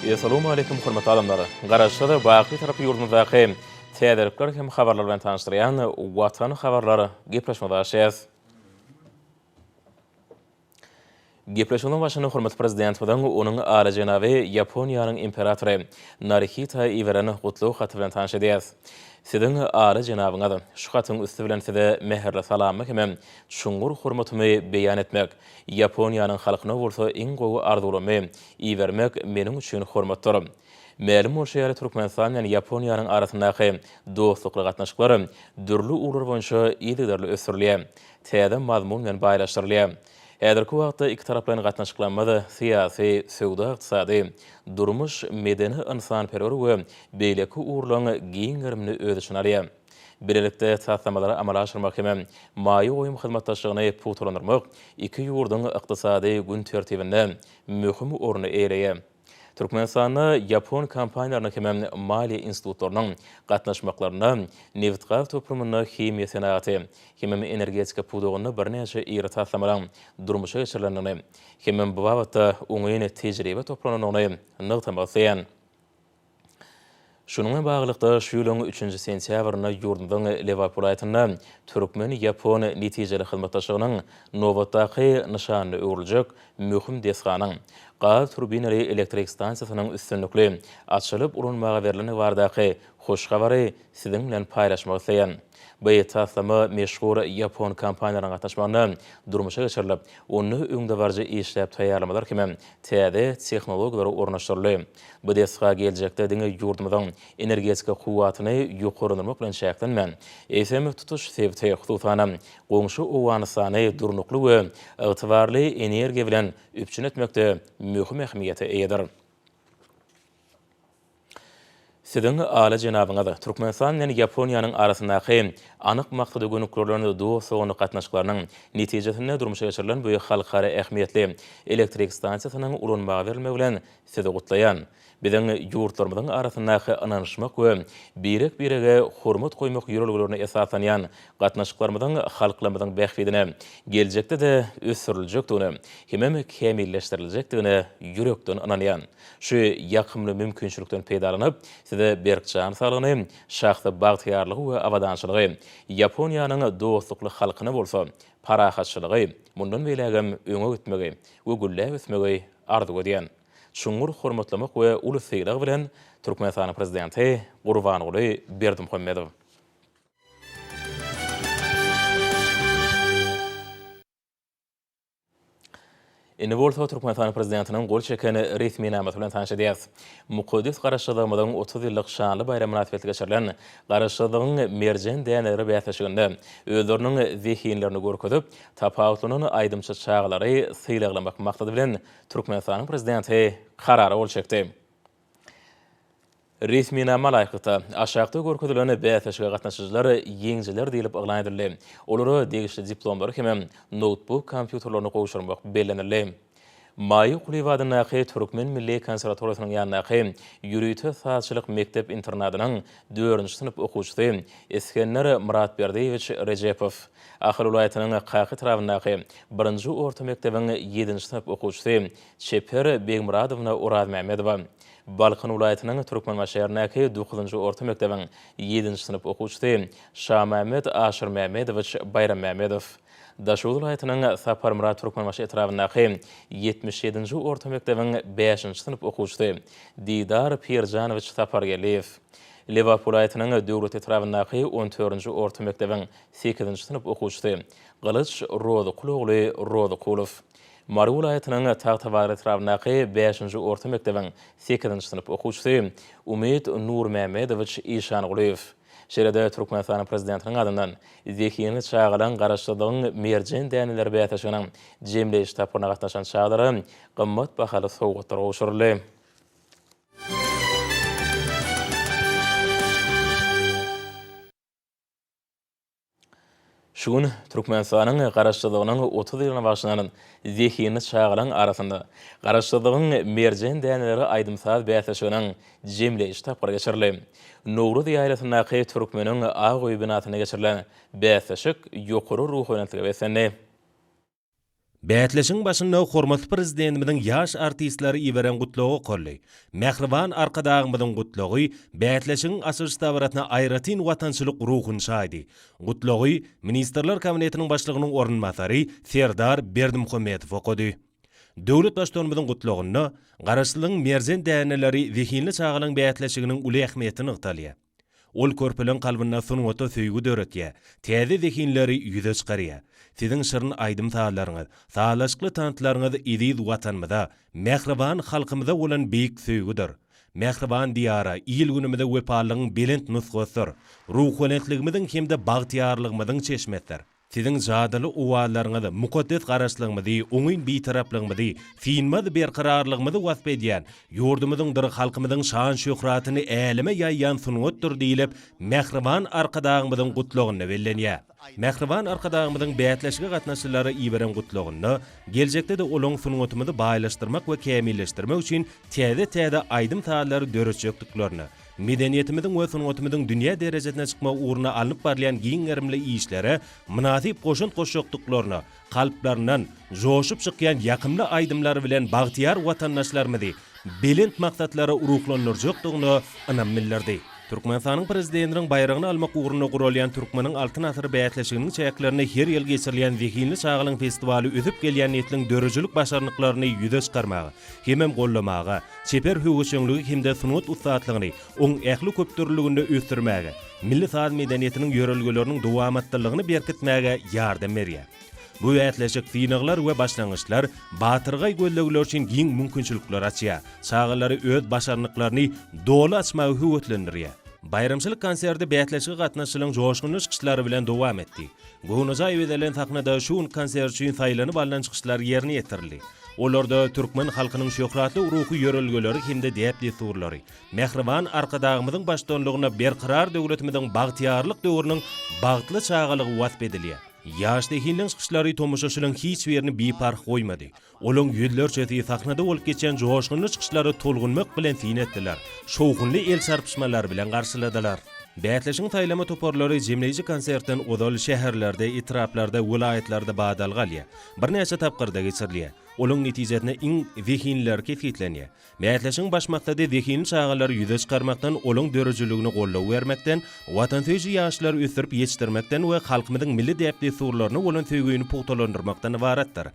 Essalawmaleýkim hormatly adamlar! Garaşsyz, baky Taraply ýurdumyzdaky täzelikler hem habarlar bilen tanyşdyrýan Watan habarlar gepleşigimize başlaýarys. Gepleşigimiziň başynda hormatly Prezidentimiziň onuň Alyjenaby Ýaponiýanyň Imperatory Narihita iberen gutlag haty bilen tanyş edýäris. Siziň Alyjenabyňyz, şu hatyň üsti bilen Size mähirli salamymy hemem çuňňur hormatymy beýan etmek, Ýaponiýanyň halkyna bolsa iň gowy arzuwlarymy ibermek meniň üçin hormatdyr. Mälim bolşy ýaly, Türkmenistan bilen Ýaponiýanyň arasyndaky dostlukly gatnaşyklar dürli ugurlar boýunça yzygiderli ösdürilýär, täze mazmun bilen baýlaşdyrylýar. Häzirki wagtda ikitaraplaýyn gatnaşyklarymyz syýasy, söwda-ykdysady, durmuş, medeni-ynsanperwer we beýleki ugurlaryň giň gerimini öz içine alýar. Bilelikde taslamalary amala aşyrmak hem maýa goýum hyzmatdaşlygyny pugtalandyrmak iki ýurduň ykdysady gün tertibinde möhüm orny eýeleýär. Türkmenistanda ýapon kompaniýalarynyň hemem maliýe institutlarynyň gatnaşmaklarynda nebitgaz toplumynda, himiýa senagaty hemem energetika pudagynda birnäçe iri taslamalaryň durmuşa geçirilendigini hemem bu babatda oňyn tejribe toplanandygyny nygtamak isleýän. Şunuň bilen baglylykda, şu ýylyň üçünji sentýabrynda ýurdumyzyň Lebap welaýatynda türkmen-ýapon netijeli hyzmatdaşlygynyň nobatdaky nyşanyna öwrüljek möhüm desganyň, gaz turbinaly elektrik stansiýasynyň üstünlikli açylyp ulanmaga berlendigi baradaky hoş habary siziň bilen paýlaşmak isleýän. Bu taslama meşhur ýapon kompaniýalarynyň gatnaşmagynda durmuşa geçirilip, onda öňdebaryjy işläp taýýarlamalar hem täze tehnologiýalar ornaşdyryldy. Bu desga geljekde diňe ýurdumyzyň energetika kuwwatyny ýokarlandyrmak bilen çäklenmän, eýsem, tutuş sebiti, hususan-da, goňşy Owganystany durnukly we ygtybarly energiýa bilen üpjün etmekde möhüm ähmiýete eýedir. Siziň Alyjenabyňyz, Türkmenistan bilen Ýaponiýanyň arasyndaky anyk maksada gönükdirilen dost-doganlyk gatnaşyklarynyň netijesinde durmuşa geçirilen bu halkara ähmiýetli elektrik stansiýasynyň ulanmaga berilmegi bilen Sizi gutlaýan. Biziň ýurtlarymyzyň arasyndaky ynanyşmak we birek-birege hormat goýmak ýörelgelerine esaslanýan gatnaşyklarymyzyň halklarymyzyň bähbidine geljekde-de ösdüriljekdigine hemem kämilleşdiriljekdigine ýürekden ynanýan. Şu ýakymly mümkinçilikden peýdalanyp, Size berk jan saglygyny, şahsy bagtyýarlygy we abadançylygy, Ýaponiýanyň dostlukly halkyna bolsa parahatçylygy, mundan beýlägem öňe gitmegi we gülläp ösmegi arzuw edýän. Çuňňur hormatlamak we uly sylag bilen, Türkmenistanyň Prezidenti Gurbanguly Berdimuhamedow. Indi bolsa Türkmenistanyň Prezidentiniň gol çeken resminamasy bilen tanyş edýäris. Mukaddes Garaşsyzlygymyzyň 30 ýyllyk şanly baýramy mynasybetli geçirilen Garaşsyzlygyň merjen däneleri bäsleşiginde özleriniň zehinlerini görkezip, tapawutlanan aýdymçy çagalary sylaglamak maksady bilen Türkmenistanyň Prezidenti Karara gol çekdi. Resminama laýyklykda, aşakda görkezilen bäsleşige gatnaşyjylar ýeňijiler diýlip yglan edildi. Olara degişli diplomlary hemem noutbuk kompýuterlerini gowşurmak bellenildi. Maýa Kulyýewa adyndaky Türkmen milli konserwatoriýasynyň ýanyndaky ýörite sazçylyk mekdep-internadynyň dördünji synp okuwçysy Isgender Myratberdiýewiç Rejepow, Ahal welaýatynyň Kaka etrabyndaky birinji orta mekdebiň ýedinji synp okuwçysy Çeper Begmyradowna Orazmämmedowa, Balkan welaýatynyň Türkmenbaşy şäherindäki dokuzynjy orta mekdebiň ýedinji synp okuwçysy Şamämmet Aşyrmämmedowiç Baýrammämmedow, Daşoguz welaýatynyň Saparmyrat Türkmenbaşy etrabyndaky 77-nji orta mekdebiň bäşinji synp okuwçysy Didar Pirjanowiç Sapargeldiýew, Lebap welaýatynyň Döwletli etrabyndaky on dördünji orta mekdebiň sekizinji synp okuwçysy Gylyç Rozykul ogly Rozykulow, Mary welaýatynyň Tagtabazar etrabyndaky bäşinji orta mekdebiň sekizinji synp okuwçysy Umyt Nurmämmedowiç Işangulyýew, şeýle-de Türkmenistanyň Prezidentiniň adyndan Zehinli çagalaryň Garaşsyzlygyň merjen däneleri bäsleşiginiň jemleýji tapgyryna gatnaşan çagalara gymmat bahaly sowgatlar gowşuryldy. Şu gün Türkmenistanyň Garaşsyzlygynyň 30 ýylyna bagyşlanan zehinli çagalaryň arasynda Garaşsyzlygyň merjen däneleri aýdym-saz bäsleşiginiň jemleýji tapgyry geçirildi. Nowruz ýaýlasyndaky Türkmeniň ak öýi binasynda geçirilen bäsleşik ýokary ruhubelentlige beslendi. Bäsleşigiň başynda hormatly Prezidentimiziň ýaş artistlere iberen gutlagy okaldy. Mähriban Arkadagymyzyň gutlagy bäsleşigiň açylyş dabarasyna aýratyn watançylyk ruhuny çaýdy. Gutlagy Ministrler Kabinetiniň Başlygynyň orunbasary Serdar Berdimuhamedow okady. Döwlet Baştutanymyzyň gutlagynda Garaşsyzlygyň merjen däneleri zehinli çagalaryň bäsleşiginiň uly ähmiýeti nygtalýar. Ol körpeleň kalbynda sungata söýgi döretýär, täze zehinleri ýüze çykarýar. Siziň şirin aýdym-sazlaryňyz, sazlaşykly tanslaryňyz eziz Watanymyza, mähriban halkymyza bolan beýik söýgüdir. Mähriban Diýara, il-günümize wepalylygyň belent nusgasydyr. Ruhubelentligimiziň hem-de bagtyýarlygymyzyň çeşmesidir. Siziň jadyly owazlaryňyz mukaddes Garaşlygymyzy, oňyn Bitaraplygymyzy, synmaz berkararlygymyzy wasp edýän, ýurdumyzyňdyr halkymyzyň şan-şöhratyny äleme ýaýýan sungatdyr diýlip, mähriban Arkadagymyzyň Gutlagynda bellenýär. Mähriban Arkadagymyzyň bäsleşige gatnaşyjylara iberen Gutlagynda geljekde-de olaň sungatymyzy baýlaşdyrmak we kämilleşdirmek üçin täze-täze aýdym-sazlary döretjekdiklerine, Medeniýetimiziň we sungatymyzyň dünýä derejesine çykmagy ugrunda alnyp barylýan giň gerimli işlere mynasyp goşant goşjakdyklaryna, kalplaryndan joşup çykýan ýakymly aýdymlary bilen bagtyýar watandaşlarymyzy belent maksatlara ruhlandyrjakdygyna ynam bildirdi. Türkmenistanyň Prezidentiniň baýragyny almak ugrunda guralýan Türkmeniň Altyn asyry bäsleşiginiň çäklerinde her ýyl geçirilýän Zehinli çagalaryň festiwaly ösüp gelýän nesliň döredijilik başarnyklaryny ýüze çykarmaga hemem goldamaga, çeper höwesjeňligi hem-de sungat ussatlygyny oň ähli köpdürlüliginde ösdürmäge, milli saz medeniýetiniň ýörelgeleriniň dowamatlylygyny berkitmäge ýardam berýär. Bu bäsleşik, synaglar we başlangyçlar batyrgaý gözlegler üçin giň mümkinçilikleri açýar, çagalary öz başarnyklaryny doly açmaga höweslendirýär. Baýramçylyk konserti bäsleşige gatnaşyjylaryň joşgunly çykyşlary bilen dowam etdi. Göwnejaý bezelen sahnada şu günki konsert üçin saýlanyp alnan çykyşlar ýerine ýetirildi. Olarda türkmen halkynyň şöhratly ruhy ýörelgeleri hem-de däp-dessurlary, mähriban Arkadagymyzyň baştutanlygynda Berkarar döwletimiziň bagtyýarlyk döwrüniň bagtly çagalygy wasp edilýär. Ýaş zehinliň çykyşlary tomaşaçylaryň hiç birini biparh goýmady. Olaryň ýüzlerçesi sahnada bolup geçen joşgunly çykyşlara tolgunmak bilen syn etdiler, şowhunly el çarpyşmalar bilen garşyladylar. Bäsleşigiň saýlama toparlary jemleýji konsertden ozal şäherlerde, etraplarda, welaýatlarda badalga alýar. Birnäçe tapgyrda geçirilýär. Olaryň netijesinde iň zehinlileri kesgitlenýär. Bäsleşigiň baş maksady zehinli çagalary ýüze çykarmakdan, olaryň döredijiligine goldaw bermekden, watansöýüji ýaşlary ösdürip ýetişdirmekden we halkymyzyň milli däp-dessurlaryna bolan söýgüni pugtalandyrmakdan ybaratdyr.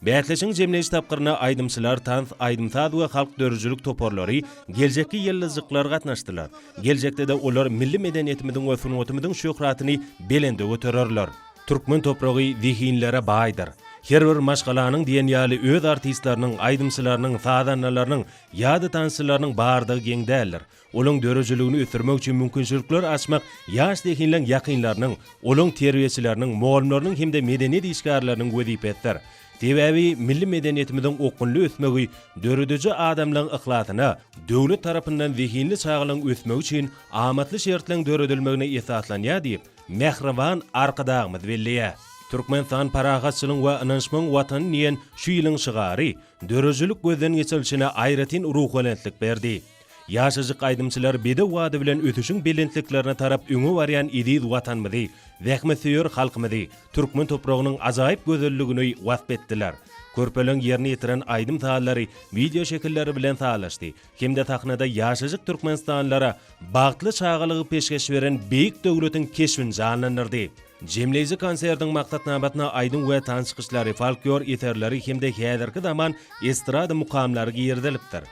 Bäsleşigiň jemleýji tapgyryna aýdymçylar, tans, aýdym-saz we halk döredijilik toparlary, geljekki ýyldyzjyklar gatnaşdylar. Geljekde-de olar milli medeniýetimiziň we sungatymyzyň şöhratyny belende götererler. Türkmen topragy zehinlere baýdyr. Her bir maşgalanyň diýen ýaly öz artistleriniň, aýdymçylarynyň, sazandalarynyň ýa-da tansçylarynyň bardygy geň däldir. Olaň döredijiligini ösdürmek üçin mümkinçilikler açmak ýaş zehinleň ýakynlarynyň, olaň terbiýeçileriniň, mugallymlarynyň hem-de medeniýet işgärleriniň wezipesidir. Sebäbi milli medeniýetimiziň okgunly ösmegi dörediji adamlaň yhlasyna, döwlet tarapyndan zehinli çagalaň ösmegi üçin amatly şertleň döredilmegine esaslanýar diýip, mähriban Arkadagymyz belleýär. Türkmenistan parahatçylygyň we ynanyşmagyň Watany diýen şu ýylyň şygary döredijilik gözden geçirilişine aýratyn ruhubelentlik berdi. Ýaşajyk aýdymçylar bedew ady bilen ösüşiň belentliklerine tarap öňe barýan eziz Watanymyzy, zähmetsöýer halkymyzy, türkmen topragynyň ajaýyp gözelligini wasp etdiler. Körpeleň ýerine ýetiren aýdym-sazlary wideoşekilleri bilen sazlaşdy hem-de sahnada ýaşajyk türkmenistanlylara bagtly çagalygy peşgeş beren beýik döwletiň keşbini janlandyrdy. Jemleýji konsertiň maksatnamasyna aýdym we tans çykyşlary, folklor eserleri hem-de häzirki zaman estrada mukamlary girizilipdir.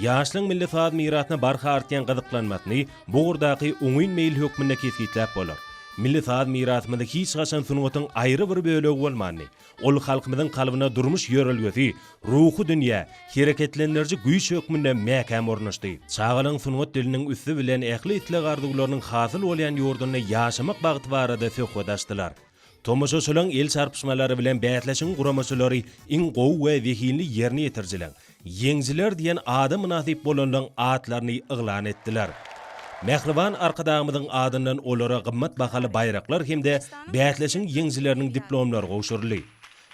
Ýaşlaryň milli saz mirasyna barha artýan gyzyklanmasyny bu ugurdaky oňyn meýil hökmünde kesgitläp bolar. Milli saz mirasymyz hiç haçan sungatyň aýry bir bölegi bolmandy. Ol halkymyzyň kalbyna durmuş ýörelgesi, ruhy dünýä, hereketlendiriji güýç hökmünde mäkäm ornaşdy. Çagalaryň sungat diliniň üsti bilen ähli isleg-arzuwlarynyň hasyl bolýan ýurdunda ýaşamak bagty barada söhbet açdylar. Tomaşaçylaryň el çarpyşmalary bilen bäsleşigiň guramaçylary iň gowy we zehinli ýerine ýetirijileň, Ýeňijiler diýen ada mynasyp bolanlaryň atlaryny yglan etdiler. Mähriban Arkadagymyzyň adyndan olara gymmat bahaly baýraklar hem-de bäsleşigiň ýeňijileriniň diplomlary gowşuryldy.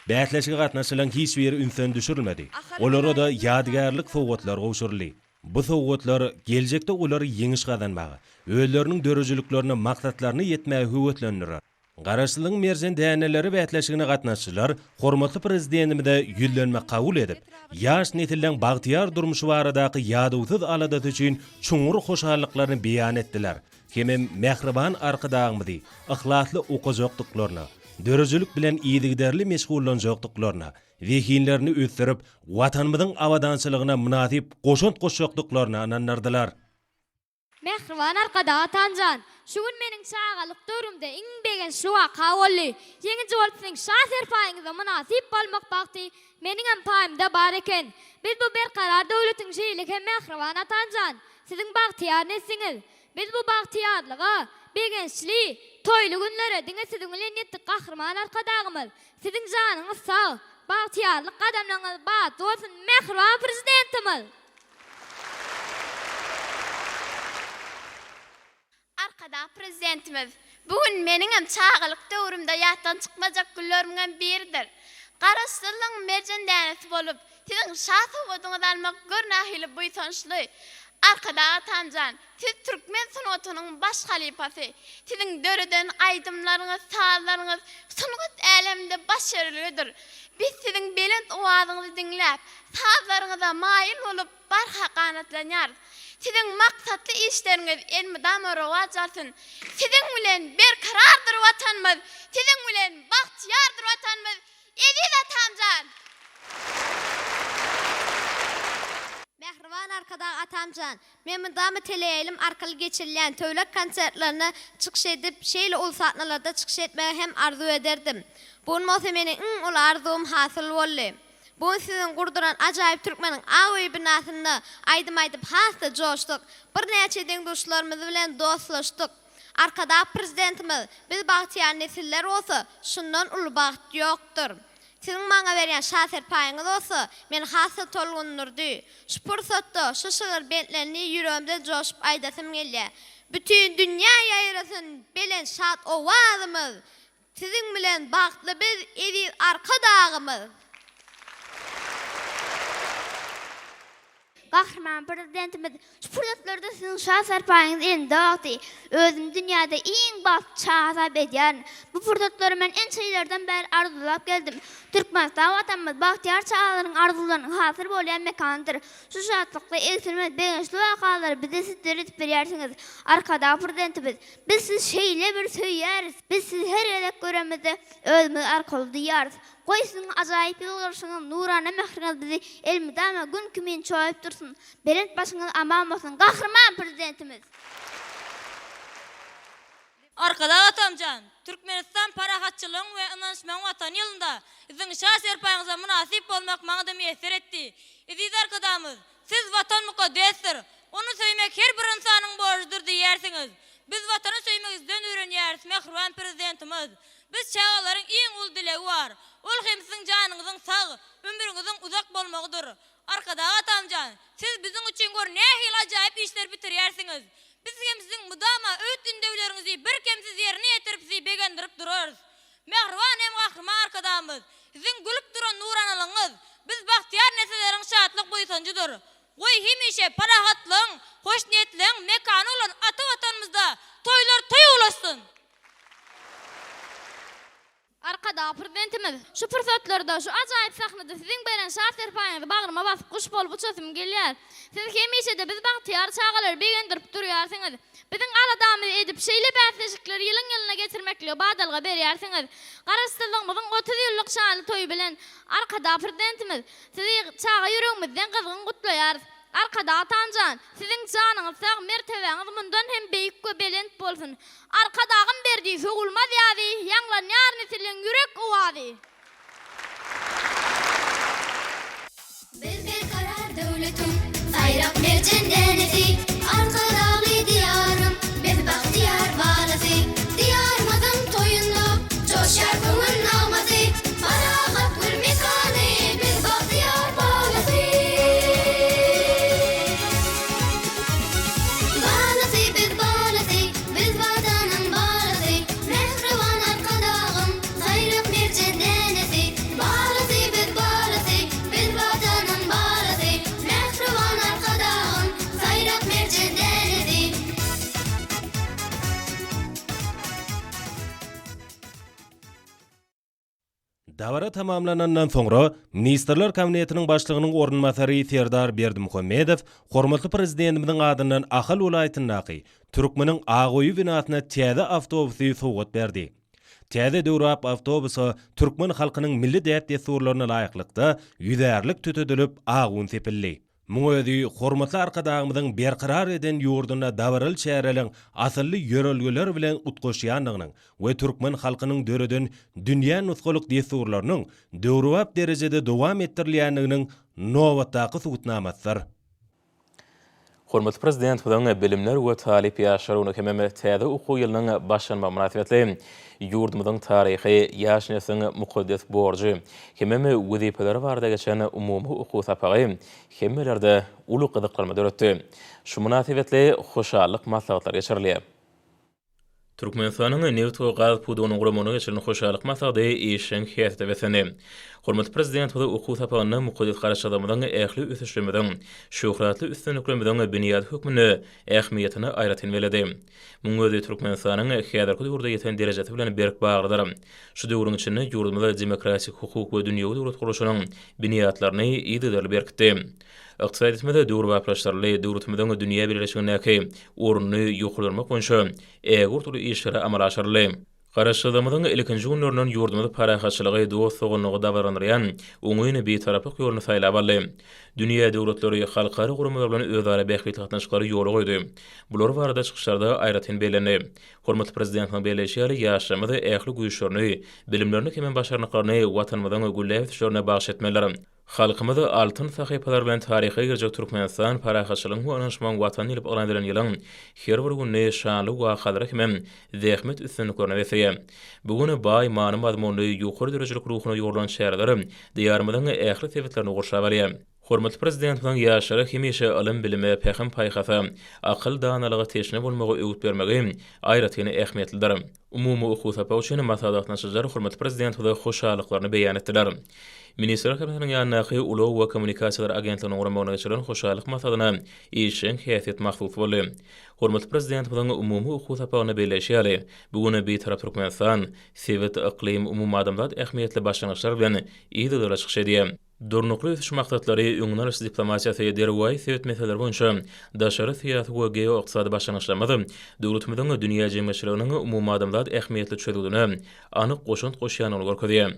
Bäsleşige gatnaşyjylaryň hiç biri ünsden düşürilmedi. Olara-da ýadygärlik sowgatlar gowşuryldy. Bu sowgatlar geljekde olary ýeňiş gazanmaga, özleriniň döredijiliklerinde maksatlaryna ýetmäge höweslendirer. Garaşsyzlygyň merjen däneleri bäsleşigine gatnaşyjylar hormatly Prezidentimize ýüzlenme kabul edip, ýaş nesilleň bagtyýar durmuşy baradaky ýadawsyz aladasy üçin çuňňur hoşallyklaryny beýan etdiler hemem mähriban Arkadagymyzy yhlasly okajakdyklaryna, döredijilik bilen yzygiderli meşgullanjakdyklaryna, zehinlerini ösdürip, Watanymyzyň abadançylygyna mynasyp goşant goşjakdyklaryna ynandyrdylar. Mähriban Arkadag atamjan, şu gün meniň çagalyk döwrümde iň begençli waka boldy. Ýeňiji bolup siziň şa serpaýyňyza mynasyp bolmak bagty meniňem paýymda bar eken. Biz bu berkarar döwletiň şeýle hem mähriban atamjan, siziň bagtyýar nesliňiz. Biz bu bagtyýarlyga, begençli, toýly günlere diňe siziň bilen ýetdik Gahryman Arkadagymyz. Siziň janyňyz sag, bagtyýarlyk gadamlaryňyz batly bolsun mähriban Prezidentimiz! Arkadag Prezidentimiz, bu gün meniňem çagalyk döwrümde ýatdan çykmajak günlerimiňem biridir. Garaşsyzlygyň merjen dänesi bolup, Siziň şa sowgadyňyzy almak gör nähili buýsançly. Arkadag atamjan, Siz türkmen sungatynyň baş halypasy. Siziň döreden aýdymlaryňyz, sazlaryňyz sungat äleminde baş ýörelgedir. Biz Siziň belent owazyňyzy diňläp, sazlaryňyza maýyl bolup, barha ganatlanýarys. Siziň maksatly işleriňiz elmydama rowaç alsyn! Siziň bilen berkarardyr Watanymyz! Siziň bilen bagtyýardyr Watanymyz! Eziz atamjan! Mähriban Arkadag atamjan! Men mydama teleýaýlym arkaly geçirilýän töwlek konsertlerinde çykyş edip, şeýle uly sahnalarda çykyş etmegi hem arzuw ederdim. Bu gün bolsa meniň iň uly arzuwym hasyl boldy. Bu gün siziň gurduran ajaýyp Türkmeniň ak öýi binasynda aýdym aýdyp has-da joşduk. Birnäçe deň-duşlarymyz bilen dostlaşdyk. Arkadag Prezidentimiz, biz bagtyýar nesiller bolsa, şundan uly bagt ýokdur. Siziň maňa berýän şa serpaýyňyz bolsa, meni has-da tolgundyrdy. Şu pursatda şu şygyr bentlerini ýüregimden joşup aýdasym gelýär. Bütin dünýä ýaýrasyn belent şat owazymyz! Siziň bilen bagtly biz eziz Arkadagymyz! Gahryman Prezidentimiz şu pursatlarda siziň şa sarpaýyňyz elinde wagty, özümi dünýäde iň bagtly çaga hasap edýärin. Bu pursatlary men ençe ýyllardan bäri arzuwlap geldim. Türkmenistan Watanymyz bagtyýar çagalaryň arzuwlarynyň hasyl bolýan mekanydyr. Şu şatlykly, egsilmez begençli wakalary bize siz döredip berýärsiňiz, Arkadag Prezidentimiz! Biz sizi şeýle bir söýýäris! Biz sizi her gezek göremizde özümizi arkaly duýýarys. Goý, siziň ajaýyp ýylgyryşyňyz, nurana mähriňiz bizi elmydama Gün kimin çoýup dursun! Belent başyňyz aman bolsun, Gahryman Prezidentimiz! Arkadag atamjan, Türkmenistan parahatçylygyň we ynanyşmagyň Watany ýylynda Siziň Şa serpaýyňyza mynasyp bolmak maňa-da miýesser etdi. Eziz Arkadagymyz, Siz Watan mukaddesdir, ony söýmek her bir ynsanyň borjudyr diýýärsiňiz. Biz Watany söýmegi Sizden öwrenýäris, mähriban Prezidentimiz! Biz çagalaryň iň uly dilegi bar. Ol hem siziň janyňyzyň sag, ömrüňiziň uzak bolmagydyr. Arkadag atamjan, siz biziň üçin gör nähili ajaýyp işleri bitirýärsiňiz. Biz hem siziň mydama öwüt-ündewleriňizi birkemsiz ýerine ýetirip sizi begendirip durarys. Mähriban hem Gahryman Arkadagymyz, siziň gülüp duran nuranalygyňyz biz bagtyýar nesilleriň şatlyk buýsanjydyr. Goý hemişe parahatlygyň, hoşniýetliligiň mekany bolan ata Watanymyzda toýlar toýa ulaşsyn! Arkadag Prezidentimiz, şu pursatlarda, şu ajaýyp sahnada Siziň beren şa serpaýyňyzy bagryma basyp guş bolup uçasym gelýär. Siz hemişe-de biz bagtyýar çagalary begendirip durýarsyňyz. Biziň aladamyzy edip, şeýle bäsleşikleri ýylyň-ýylyna geçirmeklige badalga berýärsiňiz. Garaşsyzlygymyzyň 30 ýyllyk şanly toýy bilen, Arkadag Prezidentimiz, Sizi çaga ýüregimizden gyzgyn gutlaýarys. Arkadag Atamjan, siziň janyňyz sag, mertebäňiz mundan hem beýik we belent bolsun! Arkadagym berdi sowulmaz ýazy, Ýaňlanýar nesiliň ýürek owazy! Biz berkarar döwletiň saýrak merjen dänesi, Arkadagly Diýarym, biz bagtyýar balasy. Diýarymyzyň toýunda joşýar köňül nagmasy, Parahat gül mekany, biz bagtyýar balasy. Balasy, biz balasy, biz Watanyň balasy, Mähriban Arkadagym, saýrak merjen dänesi. Balasy, biz balasy, biz Watanyň balasy, Mähriban Arkadagym, saýrak merjen dänesi. Dabara tamamlanandan soňra, Ministrler Kabinetiniň Başlygynyň orunbasary Serdar Berdimuhamedow hormatly Prezidentimiziň adyndan Ahal welaýatyndaky Türkmeniň ak öýi binasyna täze awtobusy sowgat berdi. Täze döwrebap awtobusa türkmen halkynyň milli däp-dessurlaryna laýyklykda ýüzärlik tütedilip, ak un sepildi. Muň özi hormatly Arkadagymyzyň berkarar eden ýurdunda dabaraly çäreleriň asylly ýörelgeler bilen utgaşýandygynyň we türkmen halkynyň döreden dünýä nusgalyk dessurlarynyň döwrebap derejede dowam etdirilýändiginiň nobatdaky subutnamasydyr. Hormatly Prezidentimiziň Bilimler we talyp ýaşlar güni hemem täze okuw ýylynyň başlanmagy mynasybetli ýurdumyzyň taryhy, ýaş nesliň mukaddes borjy hemem wezipeleri barada geçen umumy okuw sapagy hemmelerde uly gyzyklanma döretdi. Şu mynasybetli hoşallyk maslahatlary geçirilýär. Türkmenistanyň nebit we gaz pudagynyň guramagynda geçirilen hoşallyk maslahaty işjeň häsiýete beslendi. Hormatly Prezidentimiz okuw sapagynda mukaddes Garaşsyzlygymyzyň ähli ösüşlerimiziň, şöhratly üstünliklerimiziň binýady hökmünde ähmiýetini aýratyn belledi. Munuň özi Türkmenistanyň häzirki döwürde ýeten derejesi bilen berk baglydyr. Şu döwrüň içinde ýurdumyz demokratik, hukuk we dünýewi döwlet gurluşynyň binýatlaryny yzygiderli berkitdi. Ykdysadyýetimiz döwrebaplaşdyryldy, döwletimiziň dünýä bileleşigindäki ornuny ýokarlandyrmak boýunça ägirt uly işler amala aşyryldy. Garaşsyzlygymyzyň ilkinji günlerinden ýurdumyz parahatçylygy, dost-doganlygy dabaralandyrýan oňyn Bitaraplyk ýoluny saýlap aldy. Dünýä döwletleri, halkara guramalar bilen özara bähbitli gatnaşyklary ýola goýdy. Bular barada çykyşlarda aýratyn bellendi. Hormatly Prezidentimiziň belleýşi ýaly, ýaşlarymyz ähli güýçlerini, bilimlerini hemem başarnyklaryny Watanymyzyň gülläp ösüşlerine bagyş etmelidir. Halkymyz altyn sahypalar bilen taryha girjek Türkmenistan parahatçylygyň we ynanyşmagyň Watany diýlip yglan edilen ýylyň her bir gününi şanly wakalara hemem zähmet üstünliklerine besleýär. Bu gün baý many-mazmunly, ýokary döredijilik ruhuna ýugrulan çäreler Diýarymyzyň ähli sebitlerini gurşap alýar. Hormatly Prezidentimiziň ýaşlara hemişe ylym-bilime, pähim-paýhasa, akyl-danalyga teşne bolmagy öwüt bermegi aýratyn ähmiýetlidir. Umumy okuw sapagy üçin maslahata gatnaşyjylar hormatly Prezidentimize hoşallyklaryny beýan etdiler. Ministrler Kabinetiniň ýanyndaky Ulag we kommunikasiýalar agentliginiň guramagynda geçirilen hoşallyk maslahatyna işjeň häsiýet mahsus boldy. Hormatly Prezidentimiziň umumy okuw sapagynda belleýşi ýaly, bu gün Bitarap Türkmenistan sebit, yklym, umumadamzat ähmiýetli başlangyçlar bilen yzygiderli çykyş edýär. Durnukly ösüş maksatlary, öňüni alyş diplomatiýasy, derwaýys sebit meseleleri boýunça daşary syýasy we geoykdysady başlangyçlarymyz döwletimiziň dünýä jemgyýetçiliginiň umumadamzat ähmiýetli çözgüdine anyk goşant goşýandygyny görkezýär.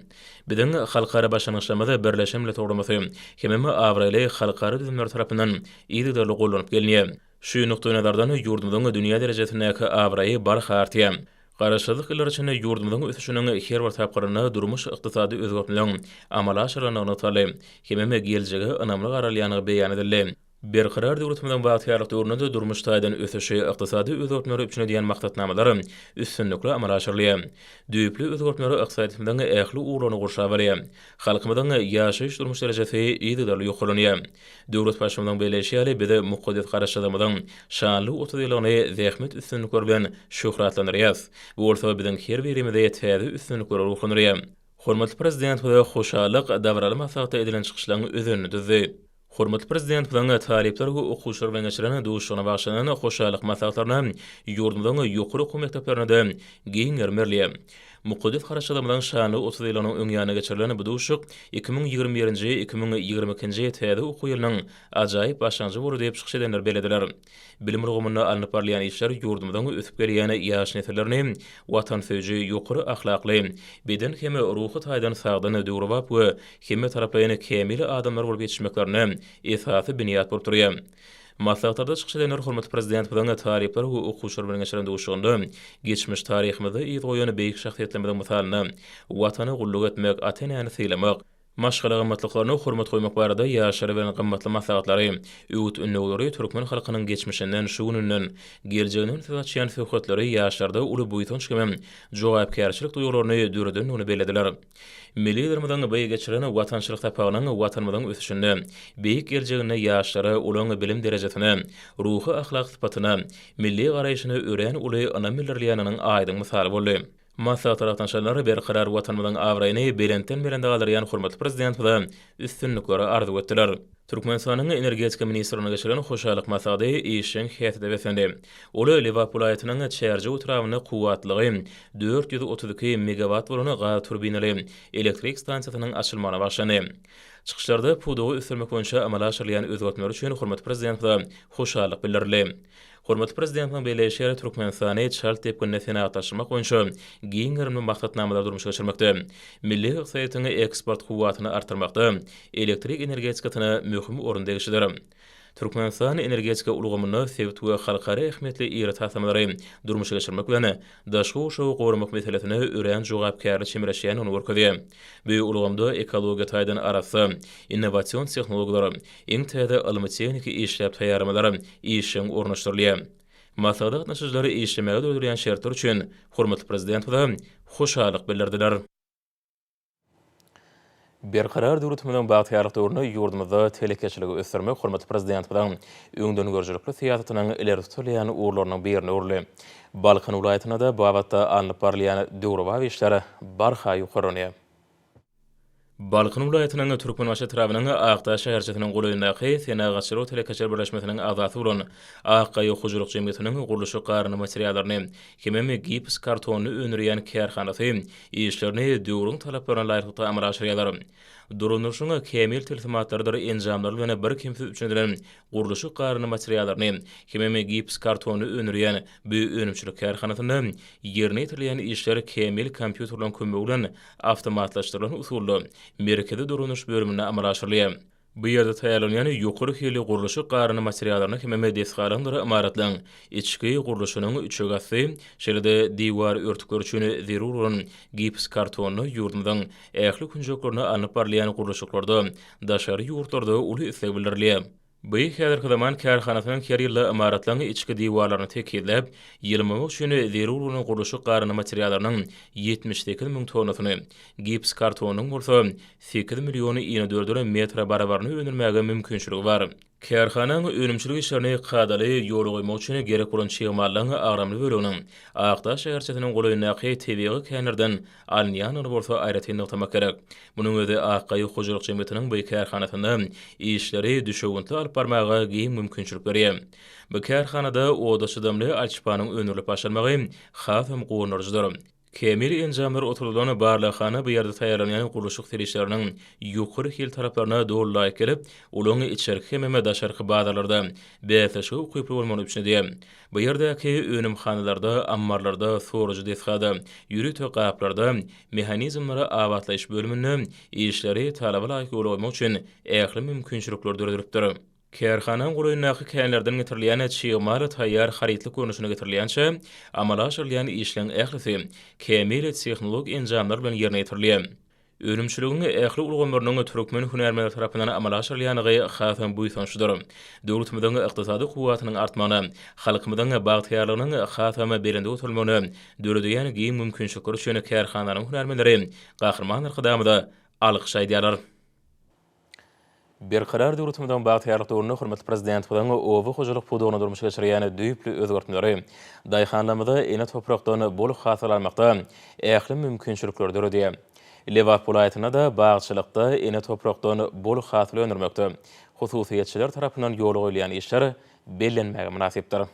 Biziň halkara başlangyçlarymyz Birleşen Milletler Guramasy hemem abraýly halkara düzümleri tarapyndan yzygiderli gollanyp gelinýär. Şu nukdaýnazardan ýurdumyzyň dünýä derejesindäki abraýy barha artýar. Garaşsyzlyk ýyllary içinde ýurdumyzyň ösüşiniň her bir tapgyrynda durmuş-ykdysady özgertmeleriň amala aşyrylandygy nygtaldy hemem geljege ynamly garalýandygy beýan edildi. Berkarar döwletimiziň bagtyýarlyk döwründe-de durmuş taýdan ösüşi, ykdysady özgertmeleri üpjün edýän maksatnamalar üstünlikli amala aşyrylýar. Düýpli özgertmeler ykdysadyýetimiziň ähli ugurlaryny gurşap alýar. Halkymyzyň ýaşaýyş-durmuş derejesi yzygiderli ýokarlanýar. Döwlet Baştutanynyň belleýşi ýaly, biz mukaddes Garaşsyzlygymyzyň şanly 30 ýyllygyny zähmet üstünlikleri bilen şöhratlandyrýarys. Bu bolsa biziň her birimizi täze üstünliklere ruhlandyrýar. Hormatly Prezidentimize hoşallyk dabaraly maslahatda edilen çykyşlaryň özenini düzdi. Hormatly Prezidentimiziň talyplar we okuwçylar bilen geçiren duşuşygyna bagyşlanan hoşallyk maslahatlaryna ýurdumyzyň ýokary okuw mekdeplerinde-de giň gerim berilýär. Mukaddes Garaşsyzlygymyzyň şanly 30 ýyllygynyň öň ýanynda geçirilen bu duşuşyk 2021-nji, 2022-nji täze okuw ýylynyň ajaýyp başlangyjy boldy diýip çykyş edenler bellediler. Bilim ulgamynda alnyp barylýan işler ýurdumyzyň ösüp gelýän ýaş nesillerini watansöýüji, ýokary ahlakly, beden hem ruhy taýdan sagdyn, döwrebap we hemmetaraplaýyn kämil adamlar bolup ýetişmeklerine esasy binýat bolup durýar. Maslahatlarda çykyş edenler hormatly Prezidentimiziň talyplar we okuwçylar bilen geçiren duşuşygynda geçmiş taryhymyzda yz goýan beýik şahsyýetlerimiziň mysalynda Watana gulluk etmek, ata-enäni sylamak, maşgala gymmatlyklaryna hormat goýmak barada ýaşlara beren gymmatly maslahatlary, öwüt-ündewleri türkmen halkynyň geçmişinden, şu gününden, geljeginden söz açýan söhbetleri ýaşlarda uly buýsanç hemem jogapkärçilik duýgularyny döredendigini bellediler. Milli Liderimiziň bu geçiren watançylyk sapagynyň Watanymyzyň ösüşinde, beýik geljeginde ýaşlara, olaryň bilim derejesine, ruhy-ahlak sypatyna, milli garaýşyna örän uly ynam bildirilýändiginiň aýdyň mysaly boldy. Maslahata gatnaşanlar berkarar Watanymyzyň abraýyny belentden-belende galdyrýan hormatly Prezidentimize üstünlikleri arzuw etdiler. Türkmenistanyň Energetika ministrliginde geçirilen hoşallyk maslahaty işjeň häsiýete beslendi. Ol Lebap welaýatynyň Çärjew etrabynda kuwwatlylygy 432 megawat bolan gaz turbinaly elektrik stansiýasynyň açylmagyna bagyşlandy. Çykyşlarda pudagy ösdürmek boýunça amala aşyrylýan özgertmeler üçin hormatly Prezidentimize hoşallyk bildirildi. Hormatly Prezidentimiziň belleýşi ýaly, Türkmenistany çalt depginde senagatlaşdyrmak boýunça giň gerimli maksatnamalary durmuşa geçirmekde, milli ykdysadyýetiň eksport kuwwatyny artdyrmakda elektrik energetikasyna möhüm orun degişlidir. Türkmenistan energetika ulgamynda sebit we halkara ähmiýetli iri taslamalary durmuşa geçirmek bilen, daşky gurşawy goramak meselesine örän jogapkärli çemeleşýändigini görkezýär. Bu ulgamda ekologiýa taýdan arassa, innowasion tehnologiýalar, Iň täze ylmy-tehniki işläp taýýarlamalar işjeň ornaşdyrylýar. Maslahata gatnaşyjylar işlemäge döredilýän şertler üçin hormatly Prezidentimize hoşallyk bildirdiler. Berkarar döwletimiziň bagtyýarlyk döwründe ýurdumyzda telekeçiligi ösdürmek hormatly Prezidentimiziň öňdengörüjilikli syýasatynyň ileri tutulýan ugurlarynyň birine öwrüldi. Balkan welaýatynda-da bu babatda alnyp barylýan döwrebap işler barha ýokarlanýar. Balkan welaýatynyň Türkmenbaşy etrabynyň Akdaş şäherçesiniň golaýyndaky Senagatçylar we telekeçiler birleşmesiniň agzasy bolan Ak gaýa hojalyk jemgyýetiniň gurluşyk garyndy materiallaryny hemem gips kartonyny öndürýän kärhanasy işlerini döwrüň talaplaryna laýyklykda amala aşyrýarlar. Dolandyryşyň kämil tilsimatlarydyr enjamlary bilen birkemsiz üpjün edilen gurluşyk garyndy materiallaryny hemem gips kartonyny öndürýän bu önümçilik kärhanasynda ýerine ýetirilýän işler kämil kompýuterleriň kömegi bilen awtomatlaşdyrylan usulda merkezi dolanyş bölüminde amala aşyrylýar. Bu ýerde taýýarlanýan ýokary hilli gurluşyk garyndy materiallaryny hemem desgalaryňdyr ymaratlaryň içki gurluşynyň üçek asty, şeýle-de diwar örtükleri üçin zerur bolan gips kartonyna ýurdumyzyň ähli künjeklerinde alnyp barylýan gurluşyklarda daşary ýurtlarda uly isleg bildirilýär. Bu häzirki zaman kärhanasynyň her ýylda ymaratlaryň içki diwarlaryny tekizläp, ýylmamak üçin zerur bolan gurluşyk garyndy materiallarynyň 78 müň tonnasyny, gips kartonynyň bolsa 8 million inedördül metre barabaryny öndürmäge mümkinçiligi bar. Kärhananyň önümçilik işlerini kadaly ýola goýmak üçin gerek bolan çig mallaryň agramly böleginiň Akdaş şäherçesiniň golaýyndaky tebigy känlerden alynýandygyny bolsa aýratyn nygtamak gerek. Munuň özi Ak gaýyk hojalyk jemgyýetiniň bu kärhanasynda işleri düşewüntli alyp barmaga giň mümkinçilik berýär. Bu kärhanada oda çydamly alçypanyň öndürilip başlanmagy hasam guwandyryjydyr. Kämil enjamlar oturdylan barlaghana bu ýerde taýýarlanýan gurluşyk serişdeleriniň ýokary hil talaplaryna doly laýyk gelip, olaryň içerki hemem daşarky bazarlarda bäsleşige ukyply bolmagyny üpjün edýär. Bu ýerdäki önümhanalarda, ammarlarda, sorujy desgada, ýörite gaplarda, mehanizmleri abatlaýyş bölüminde işleri talaba laýyk ýola goýmak üçin ähli mümkinçilikler döredilipdir. Kärhananyň golaýyndaky känlerden getirilýän çig mal taýýar harytlyk görnüşine getirilýänçä, amala aşyrylýan işleň ählisi kämil tehnologik enjamlar bilen ýerine ýetirilýär. Önümçiligiň ähli ulgamlarynyň türkmen hünärmenleri tarapyndan amala aşyrylýandygy hasam buýsançlydyr. Döwletimiziň ykdysady kuwwatynyň artmagyna, halkymyzyň bagtyýarlygynyň hasam belende göterilmegine döredilýän giň mümkinçilikler üçin kärhananyň hünärmenleri Gahryman Arkadagymyza alkyş aýdýarlar. Berkarar döwletimiziň bagtyýarlyk döwründe hormatly Prezidentimiziň oba hojalyk pudagynda durmuşa geçirýän düýpli özgertmeleri daýhanlarymyza ene toprakdan bol hasyl almakda ähli mümkinçilikleri döredýär. Lebap welaýatynda-da bagçylykda ene toprakdan bol hasyl öndürmekde hususyýetçiler tarapyndan ýola goýulýan işler bellenmäge mynasypdyr.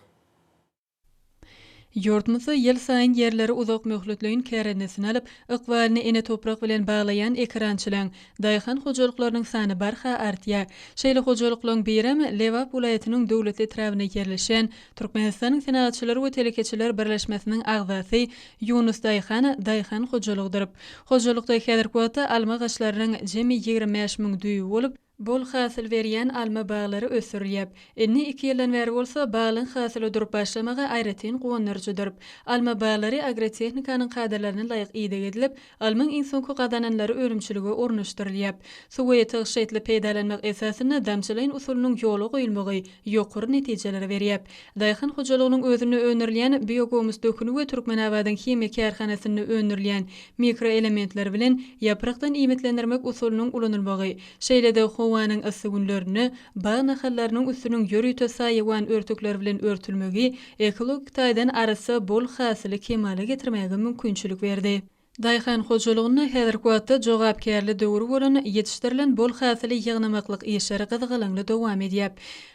Ýurdumyzda ýylsaýyn ýerleri uzak möhletleýin kärendesine alyp, ykbalyny ene toprak bilen baglaýan ekerançylaryň, daýhan hojalyklarynyň sany barha artýar. Şeýle hojalyklaryň birem Lebap welaýatynyň Döwletli etrabynda ýerleşýän Türkmenistanyň Senagatçylar we telekeçiler birleşmesiniň agzasy Ýunus daýhan daýhan hojalygydyr. Hojalykda häzirki wagtda alma agaçlarynyň jemi 25 müň düýbi bolup, Bol hasyl berýän alma baglary ösdürilýär. Indi iki ýyldan bäri bolsa baglaryň hasyla durup başlamagy aýratyn guwandyryjydyr. Alma baglary agrotehnikanyň kadalaryna laýyk ideg edilip, ylmyň iň soňky gazananlary önümçilige ornaşdyrylýar. Suwy tygşytly peýdalanmak esasynda damjalaýyn usulynyň ýola goýulmagy ýokary netijeleri berýär. Daýhan hojalygynyň özünde öndürilýän biogumus döküni we Türkmenabadyň himiýa kärhanasynda öndürilýän mikroelementler bilen ýaprakdan iýmitlendirmek usulynyň ulanylmagy, şeýle-de. howanyň yssy günlerinde bag nahallarynyň üstüniň ýörite saýawan örtükler bilen örtülmegi ekologik taýdan arassa bol hasyly kemala getirmäge mümkinçilik berdi. Daýhan hojalygynda häzirki wagtda jogapkärli döwür bolan ýetişdirilen bol hasyly ýygnamaklyk işleri gyzgalaňly dowam edýär.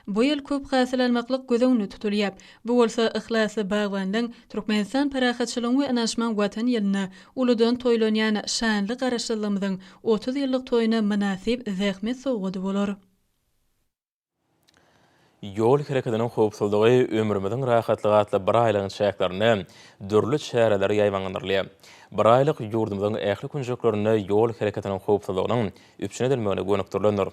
Bu ýyl köp hasyl almaklyk göz öňünde tutulýar. Bu bolsa yhlasly bagbanlaň Türkmenistan parahatçylygyň we ynanyşmagyň Watan ýylynda uludan toýlanýan şanly Garaşsyzlygymyzyň 30 ýyllyk toýuna mynasyp zähmet sowgady bolar. Ýol hereketiniň howpsuzlygy ömrümiziň rahatlygy atly biraýlygyň çäklerinde dürli çäreler ýaýbaňlandyrylýar. Biraýlyk ýurdumyzyň ähli künjeklerinde ýol hereketiniň howpsuzlygynyň üpjün edilmegine gönükdirilendir.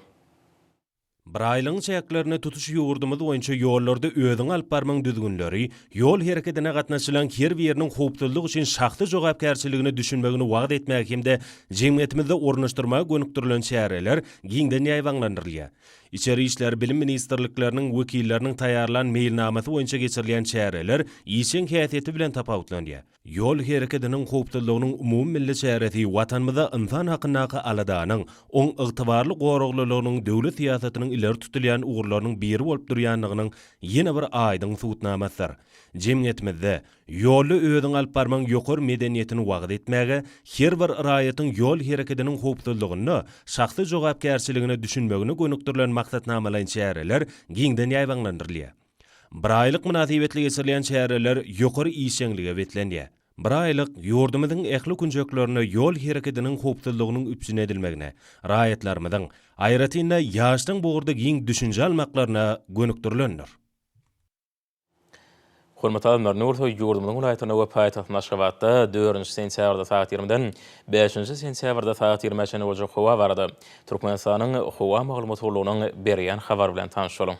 Biraýlygyň çäklerinde tutuş ýurdumyz boýunça ýollarda özüňi alyp barmagyň düzgünleri, ýol herekedine gatnaşylaň her biriniň howpsuzlyk üçin şahsy jogapkärçiligine düşünmegini wagyz etmäge hem-de jemgyýetimizde ornaşdyrmaga gönükdirilen çäreler giňden ýaýbaňlandyrylýar. Içeri işler, Bilim ministrlikleriniň wekilleriniň taýýarlan meýilnamasy boýunça geçirilýän çäreler işjeň häsiýeti bilen tapawutlanýar. Ýol herekediniň howpsuzlygynyň umumymilli çäresi Watanymyzda ynsan hakyndaky aladanyň, oň ygtybarly goraglylygynyň döwlet syýasatynyň ileri tutulýan ugurlarynyň biri bolup durýandygynyň ýene bir aýdyň subutnamasydyr. Jemgyýetimizde Ýolda özüňi alyp barmagyň ýokary medeniýetini wagyz etmäge, her bir raýatyň ýol herekediniň howpsuzlygynda şahsy jogapkärçiligine düşünmegine gönükdirilen maksatnamalaýyn çäreler giňden ýaýbaňlandyrylýar. Biraýlyk mynasybetli geçirilýän çäreler ýokary işjeňlige beslenýär. Biraýlyk ýurdumyzyň ähli künjeklerinde ýol herekediniň howpsuzlygynyň üpjün edilmegine, raýatlarymyzyň, aýratyn-da, ýaşlaryň bu ugurda giň düşünje almaklaryna gönükdirilendir. Hormatly adamlar, indi bolsa ýurdumyzyň welaýatlarynda we paýtagtymyz Aşgabatda dördünji sentýabrda sagat ýigrimiden bäşinji sentýabrda sagat ýigrimä çenli boljak howa barada Türkmenistanyň Howa maglumat gullugynyň berýän habary bilen tanyş boluň.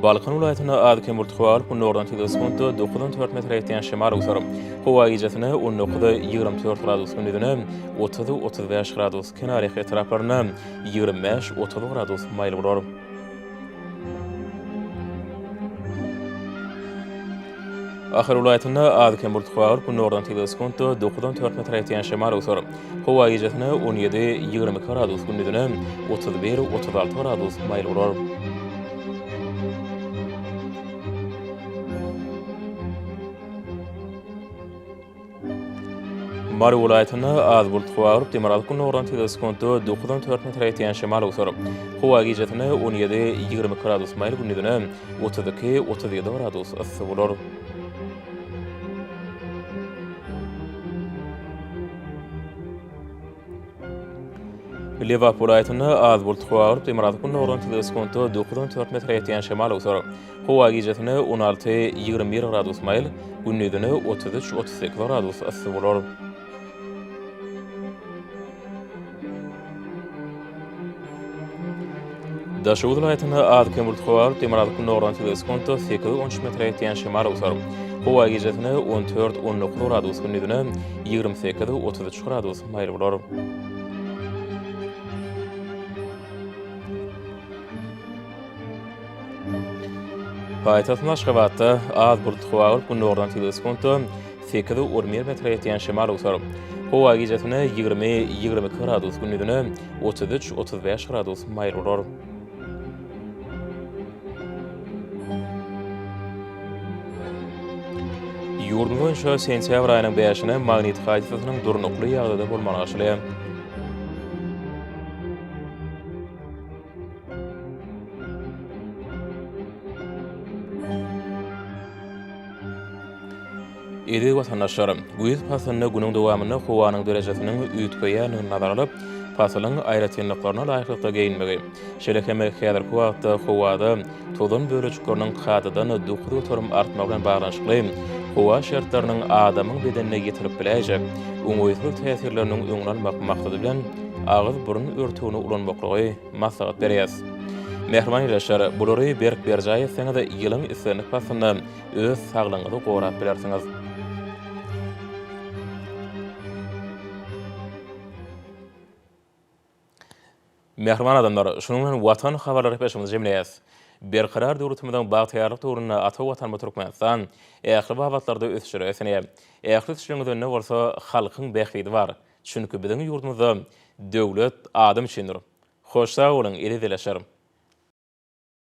Balkan welaýatynda az-kem bulut howa bolup, günordan tizligi sekuntda 9-14 metre ýetýän şemal öwser. Howa gijesine 19-24 gradus, gündizine 30-35 gradus, kenarýaka etraplarynda 25-30 gradus maýyl bolar. Ahal welaýatynda az-kem bulut howa bolup, günordan tizligi sekuntda 9-14 metre ýetýän şemal öwser. Howa gijesine 17, 22 gradus, gündizine 31, 36 gradus maýyl bolar. Mary welaýatynda az bulut howa bolup, demirgazyk-gündogardan tizligi sekuntda 9-14 metre ýetýän şemal öwser. Howa gijesine 17, 22 gradus maýyl, gündizine 32, 37 gradus yssy bolar. Lebap welaýatynda az bulut howa bolup, demirgazyk-gündogardan tizligi sekuntda 9-14 metre ýetýän şemal öwser. Howa gijesine 16, 21 gradus maýyl, gündizine 33, 38 gradus yssy bolar. Daşoguz welaýatynda az-kem bulut howa bolup, demirgazyk-gündogardan tizligi sekuntda 8-13 metre ýetýän şemal öwser. Howa gijesine 14, 19 gradus, gündizine 28, 33 gradus maýyl bolar. Paýtagtymyz Aşgabatda az bulutly howa bolup, günordan tizligi sekuntda 8-11 metre ýetýän şemal öwser. Howa gijesine 20, 22 gradus, gündizine 33, 35 gradus maýyl bolar. Ýurdumyz boýunça sentýabr aýynyň bäşine magnit hadysasynyň durnukly ýagdaýda bolmagyna garaşylýar. Eziz watandaşlar! Güýz paslynda günüň dowamynda howanyň derejesiniň üýtgeýändigini nazara alyp, pasylyň aýratynlyklaryna laýyklykda geýinmegi, şeýle hem häzirki wagtda howada tozan bölejikleriniň kadadan 9% artmagy bilen baglanyşykly howa şertleriniň adamyň bedenine ýetirip biläýjek oňaýsyz täsirleriniň öňüni almak maksady bilen, agyz-burun örtügini ulanmaklygy maslahat berýäs. Mähriban ildeşler, bulary berk berjaý etseňiz, ýylyň islendik paslynda öz saglygyňyzy gorap bilersiňiz. Mähriban adamlar, şunuň bilen Watan habarlary gepleşigimizi jemleýäs. Berkarar döwletimiziň bagtyýarlyk döwründe ata Watanymyz Türkmenistan ähli babatlarda ösüşlere ösenýär. Ähli ösüşleriň özeninde bolsa halkyň bähbidi bar. Çünki biziň ýurdumyzda döwlet adam üçindir. Hoş sag boluň, eziz ildeşler!